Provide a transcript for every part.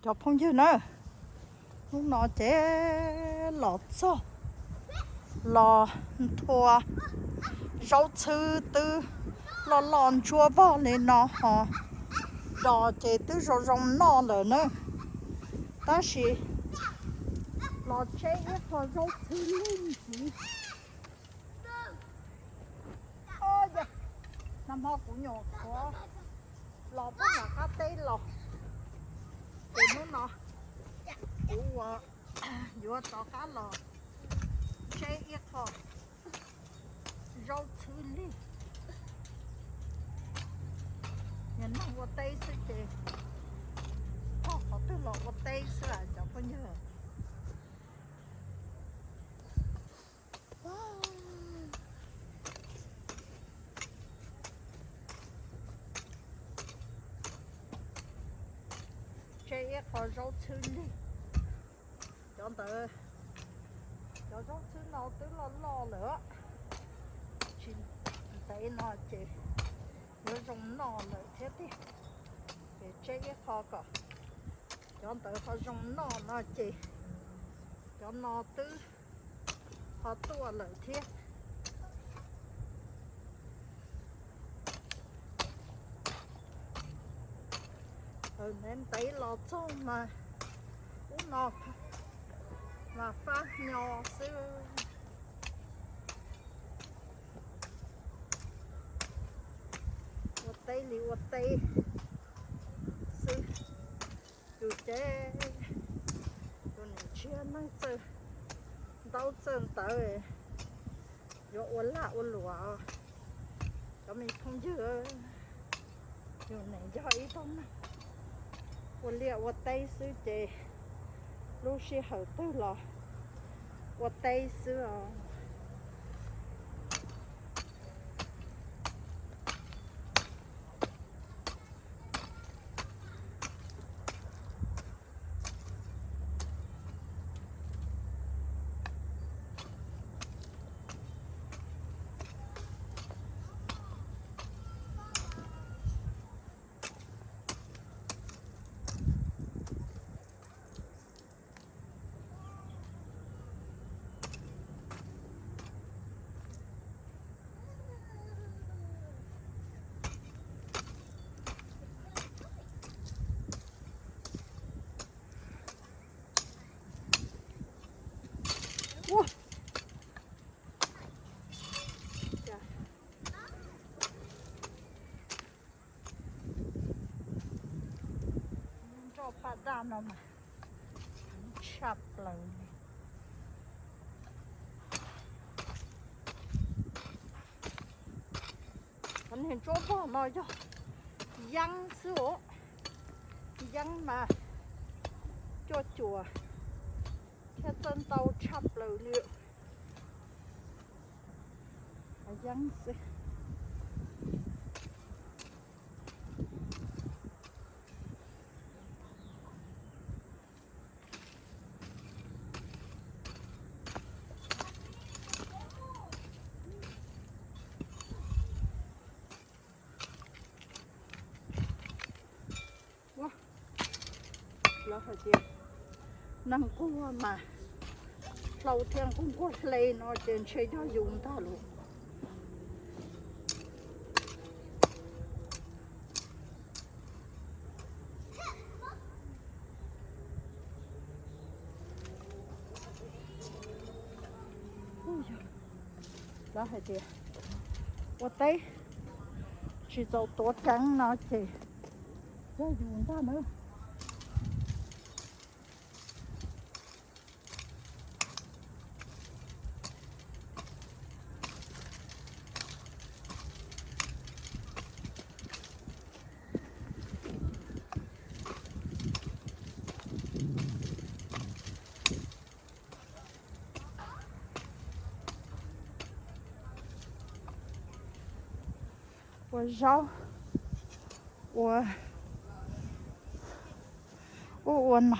Cov phooj ywg na, hnub no ces los txog los nthua zaub txhwb twb loj loj ntsuab vog li no ho, dos ces twb zoo zoo noj lawm na. Tab sis los tseb ib qho zaub txhwb lig ntxiv. Nag hmo kuv nyuam qhuav los puag nram qab teb los, ces hnub no kuv ua yuav rov qab los tseb ib qho zaub txhwb lig. Niag neeg ua teb xwb ces txog qhov twg los ua teb xwb cov phooj ywg. Tseb ib qho zaub txhwb lig. Cov ntawd, cov zaub txhwb no twb loj loj lawm, tsis ntev no ces yuav zoo noj lawm thiab tiag. Ces tseb ib qho kom cov ntawd ho zoo noj no ces cov no twb ho tuaj lawm thiab. Ntev ntev los txog mas ub no mas fab nyo xwb. Ua teb li ua teb xwb. Yus ces yus niam tshiab neej txawj ntaub txawj ntawv, yuav ua lag ua luam. Cov me phooj ywg, yus niam yog ib tug neeg ua liaj ua teb xwb ces lub sij hawm twg los ua teb xwb os. Nroj paj daj no mas tshaj plaws li. Cov niag ntsuab vog no yog yeeb xwb os. Yeeb mas cuaj cuam thiab txawj ntau tshaj plaws li. Yeeb xwb. Lawv hais tias neeg nquag mas hlau thiab nquag nquag hle no ces ntshe yog yus ntag lauj. Lawv hais tias ua teb tsis txaus tuav keev no ces yog yus ntag na. Ua zaub, ua ub ua no.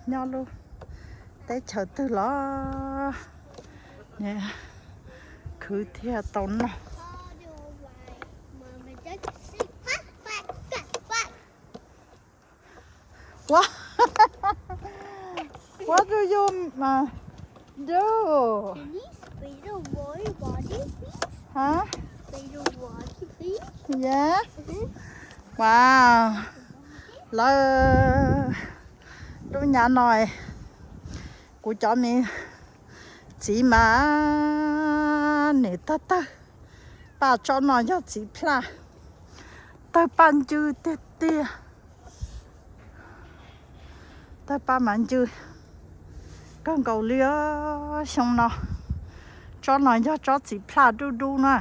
Nyob lub teb chaws twg los khwv Wb thiaj tau noj. What? What do you uh, do? Can you spray the water, please? Huh? Spray the water, please. Yeah. Wow. Lawv lub nyab no, kuv cov me txiv mas nws tawg tawg paj. Tsob no yog txiv plaj, tawg paj ncw tiag tiag. Tawg paj mas ncw kawg nkaus li xyoo no. Tsob no yog tsob txiv plaj dub dub na,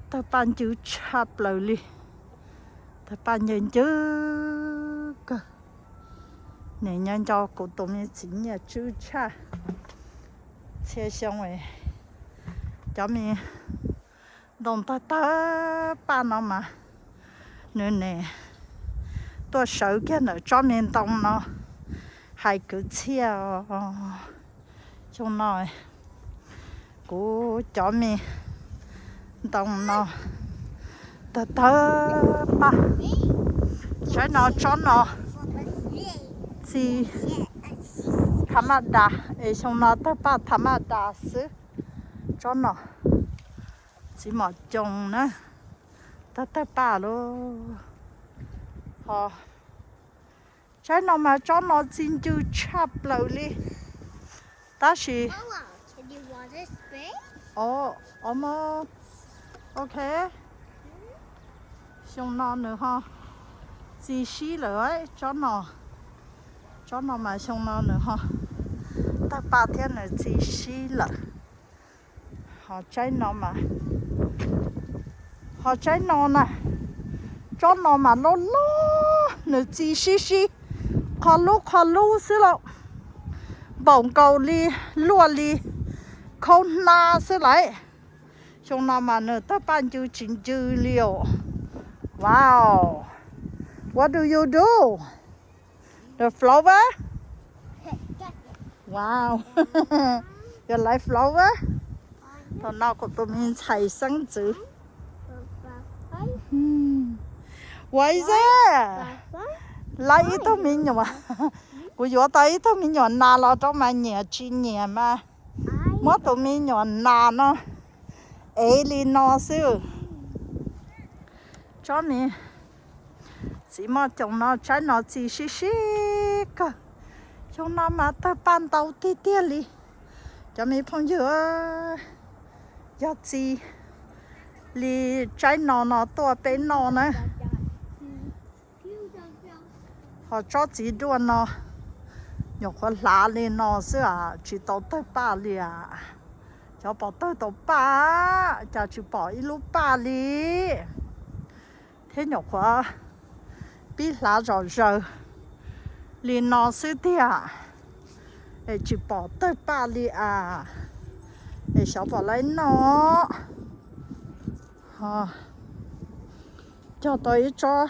tawg paj ncw tshaj plaws li. Tawg paj ncw ncw kawg. Nim no nco kuv tus me txiv nyiaj tswb tshaj. Txhia xyoo cov me ntoo tawg tawg paj no mas nws nim tuaj sawv kiag ntawm tsob me ntoo no hais kwv txhiaj. Xyoo no kuv cov me ntoo no tawg tawg paj. Tsaib no tsob no txiv tha maj das es xyoo no tawg paj tha maj das xwb. Tsob no txiv mom coos na, tawg tawg paj lauj. Ho tsaib no mas tsob no txi ncw tshaj plaws li. Tab sis o, ok. Xyoo no nws ho txi sib lawm tsob no. Tsob no mas xyoo no nws ho tawg paj thiab nws txi sib lawm. Ho tsaib no mas, ho tsaib no na, tsob no mas loj loj, nws txi sib sib qho lub qho lub xwb lauj. Npaum nkaus li luaj li khaub hnab xwb lauj. Xyoo no mas nws tawg paj ncw tsis ncw li os. Wow. What do you do? The flower? Wow. You like flower? Thaum no kuv tus me ntxhais xeeb ntxwv. Ua ib zeb, lawv ib tug me nyuam. Kuv yuav tau ib tug me nyuam nas los rau mas nyiam tsis nyiam mas muab tus me nyuam nas no ev li no xwb. Tsob me txiv moj coom no tsaib no txi sib sib kawg. Xyoo no mas tawg paj ntau tiag tiag li. Cov me phooj ywg, yog txi li tsaib no no tuaj peb noj na. Ho tsob txiv duaj no nyuam qhuav hlav li no xwb as, tsis tau tawg paj li as. Xyov pom tawg tau paj, cas tsis pom ib lub paj li. Thiab nyuam qhuav pib hlav zom zaws li no xwb tiag, es tsis pom tawg paj li as. Es xyov pom laib noj. Cog tau ib tsob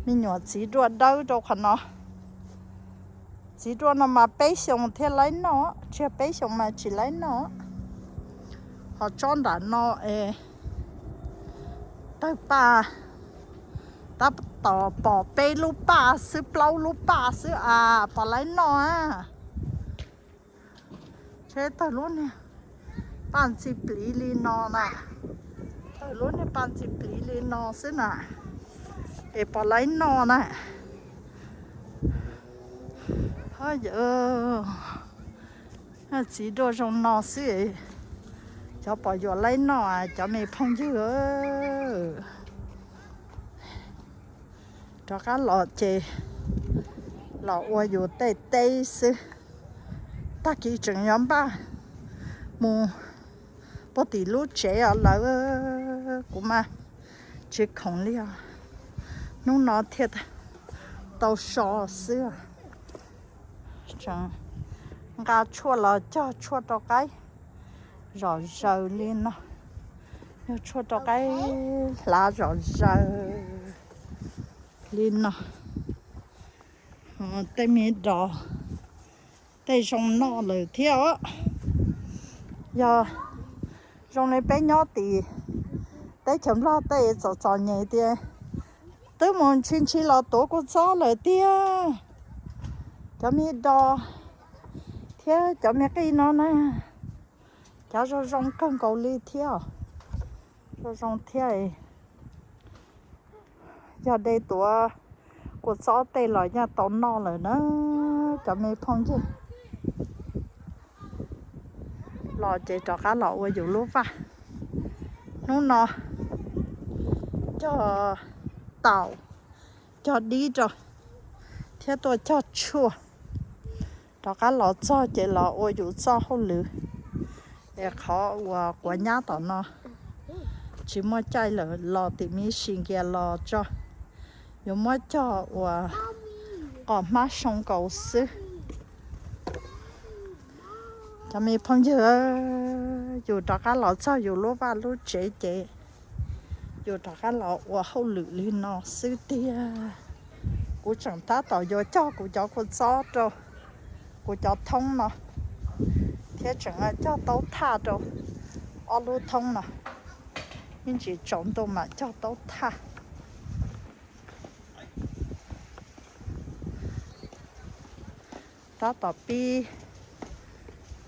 me nyuam txiv duaj dawb rau qhov no. Txiv duaj no mas peb xyoos thiaj laib noj, tsis yog peb xyoos mas tsis laib noj. Ho tsob nram no es tawg paj, tab tom pom peb lub paj xwb, plaub lub paj xwb as, pom laib noj a. Tsheb tawg lub niag paj ntxi pliv li no na, tawg lub niag paj ntxi pliv li no xwb na, es pom laib noj na. Ho yawm, txiv duaj zoo no xwb, xyov pom yuav laib noj cov me phooj ywg. Rov qab los ces los ua yus tej teb xwb. Tag kis tseem yuav npaj mus puag tim lub tsev os lawm, kuv mas tsis khoom li os. Hnub no thiaj tau so xwb. Tseem nqa tshuaj los cog tshuaj rau qaib zom zaws li no. Yog tshuaj rau qaib hlav zom zaws li no. Tej me dos tej zoo noj lawm thiab os. Yog Zoo li peb nyob tim teb chaws Nplog tej txom txom nyem tias twb mus ntshis ntshis los tuav kua txob lawm tiag. Cov me dos thiab cov me qij no na, cov zoo zoo kawg nkaus li thiab. Zoo zoo thiab. Yog de tuav kua txob tej los yeej tau noj lawm na cov me phooj ywg. Los ces rov qab los ua yus lub vaj. Hnub no cog taum, cog dib rau thiab tuaj cog tshuaj. Rov qab los txog ces los ua yus txoj hauj lwm. Es qhov uas quav nyab tom no tsis muaj caij lawm los tim me si nkias los tso, yuav muab cog ua qos hmab soo nkaus xwb. Cov me phooj ywg, yus rov qab los txog yus lub vaj lub tsev ces yus rov qab los ua hauj lwm li no xwb tiag. Kuv tseem tab tom yuav cog kuv cov kua txob rau kuv cov thoob no, thiab tseem cog taub thaj rau ob lub thoob no. Ib ntsis tsaus ntuj mam cog taub thaj. Tab tom pib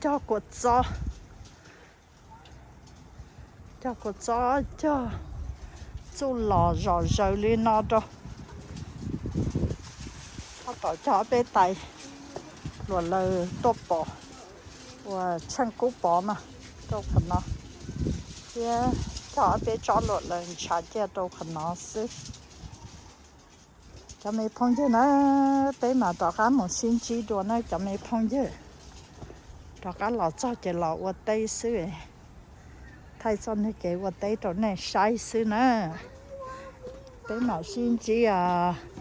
cog kua txob, cog kua txob cog txuj lom zom zaws li no rau. Tab tom cog ob peb tais luam laws tuaj pov, uas tsheej kub pov no rau qhov no, thiab cog ob peb tsob luam laws ntshav ciaj rau qhov no xwb. Cov me phooj ywg na, peb mam rov qab mus sib ntsib dua na cov me phooj ywg. Rov qab los txog ces los ua teb xwb, thaij txoj niag kev ua teb rau nej saib xwb na. Peb mam sib ntsib os.